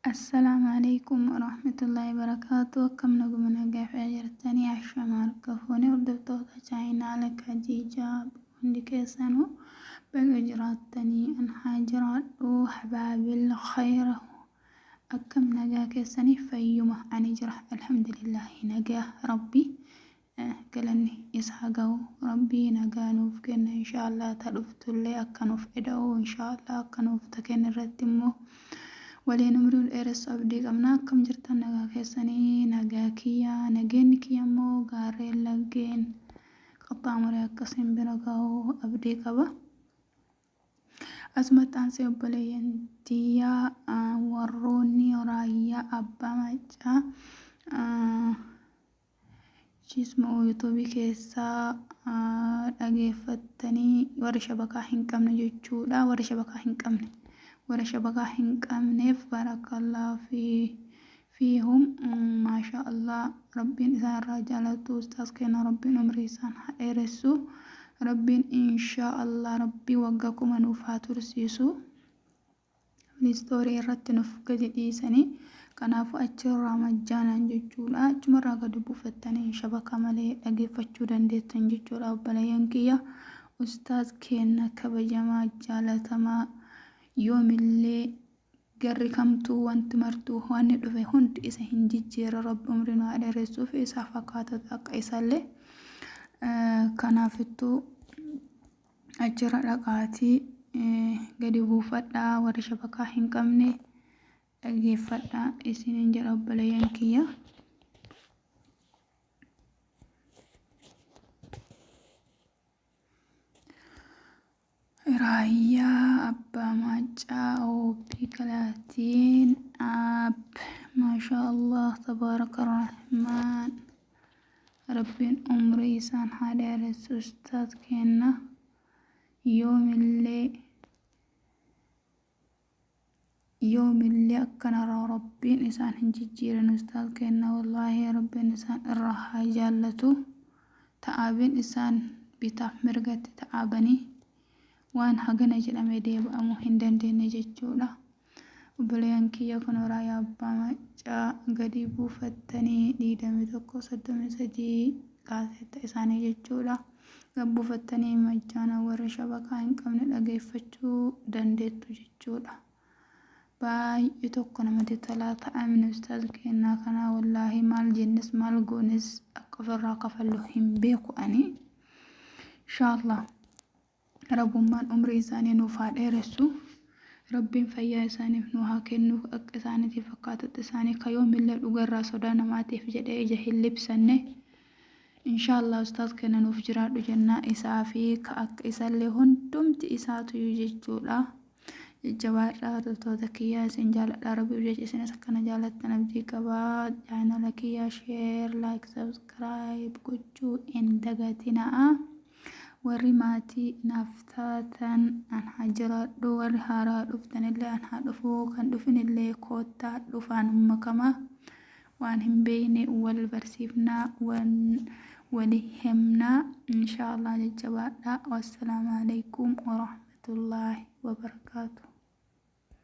Assalaamu alaikum warahmatullahi wabarakaatu. Akkam naguma nagaa fi jirtanii ashama harka fuunee hordoftoota chaayinaala Khadiijaa hundi keessanuu baga jiraattanii an haa jiraadhu habaabil khayra. Akkam nagaa keessanii fayyuma ani jira alhamdulillahi nagaa rabbi galanni isaa gahu rabbii nagaa nuuf kenna inshaallah ta dhuftullee akka nuuf eda'u inshaallah akka nuuf ta kenna irratti immoo waliin umrii dheeressu abdii qabna. Akkam jirtan nagaa keessanii nagaa kiyya nageenyi kiyya immoo gaarreen laggeen qaxxaamuree akkasiin bira gahu abdii qaba. Asumatti aansee obboleeyyan tiyyaa warroonni raayyaa abbaa maccaa Chismoo yuutuubii keessaa dhageeffattanii warri shabakaa hin qabne jechuudha. Warri shabakaa hin qabne warra shabakaa hin qabneef barakallahu fi fiihum maashaa Allah rabbiin isaan irraa jaalatu ustaaz keenya rabbiin umrii isaan haa dheeressu rabbiin inshaa Allah rabbii waggaa kuma nuuf haa tursiisu. Pilistoorii irratti nuuf gadi dhiisanii kanaafuu achirraa majjaanaan jechuudha. Achumarraa gadi buufattanii shabaka malee dhageeffachuu dandeettan jechuudha. Obboleeyyan kiyya ustaaz keenna kabajamaa jaalatamaa yoomillee garri kamtuu wanti martuu wanni dhufe hundi isa hin jijjiirre rabbi umrii nu haa dheeressuu fi isaa fakkaatota akka isallee kanaafittuu achirra dhaqaatii gadi buufadhaa warri shabakaa hin qabne dhageeffadhaa isiniin jedha obboleeyyan kiyya. Raayyaa Abbaa Maaccaa OP Kalaatiin App Maashaa Allah Tabaaraka Rahmaan Rabbiin umrii isaan haa dheeressu ustaaz keenna yoomillee yoomillee akkanarraa Rabbiin isaan hin jijjiirin ustaaz keenna wallaahi Rabbiin isaan irraa haa jaallatu ta'aabin isaan bitaaf mirgatti ta'aabanii waan hagana jedhamee deebi'amuu hin dandeenye jechuudha. Obboleeyyan kiyya kun raayyaa abbaa maccaa gadi buufattanii 21 33 kaaseetta isaanii jechuudha. Gad buufattanii majjaana warri shabakaa hin qabne dhageeffachuu dandeettu jechuudha. Baay'ee tokko namatti tolaa ta'amni ustaaz keenyaa kanaa wallaahi maal jennes maal goones akka ofirraa kafallu hin beeku ani. Inshaallah. Rabbummaan umrii isaanii nuuf haa dheeressu. Rabbiin fayyaa isaaniif nu haa kennu akka isaaniitiif fakkaatutti isaanii ka yoomillee dhugarraa sodaa namaatiif jedhee ija hin libsanne. Inshaallah ustaaz keenya nuuf jiraadhu jennaa isaa fi ka akka isallee hundumti isaatuyyuu jechuudha. Jajjabaadhaa hordoftoota kiyyaa isin jaaladha rabbiif jecha isinis akkana jaalattan abdii qabaa. Chaanala kiyyaa sheer laayik sabskiraayib gochuu hin dagatinaa. Warri maatii naaf taatan an haa jiraadhu warri haaraa dhuftanillee an haa dhufu kan dhufinillee koottaa dhufaan makamaa waan hin beekne wal barsiifnaa wali himnaa inshaallah jajjabaadhaa wassalaamu alaikum warahmatullaahi wabarakaatu.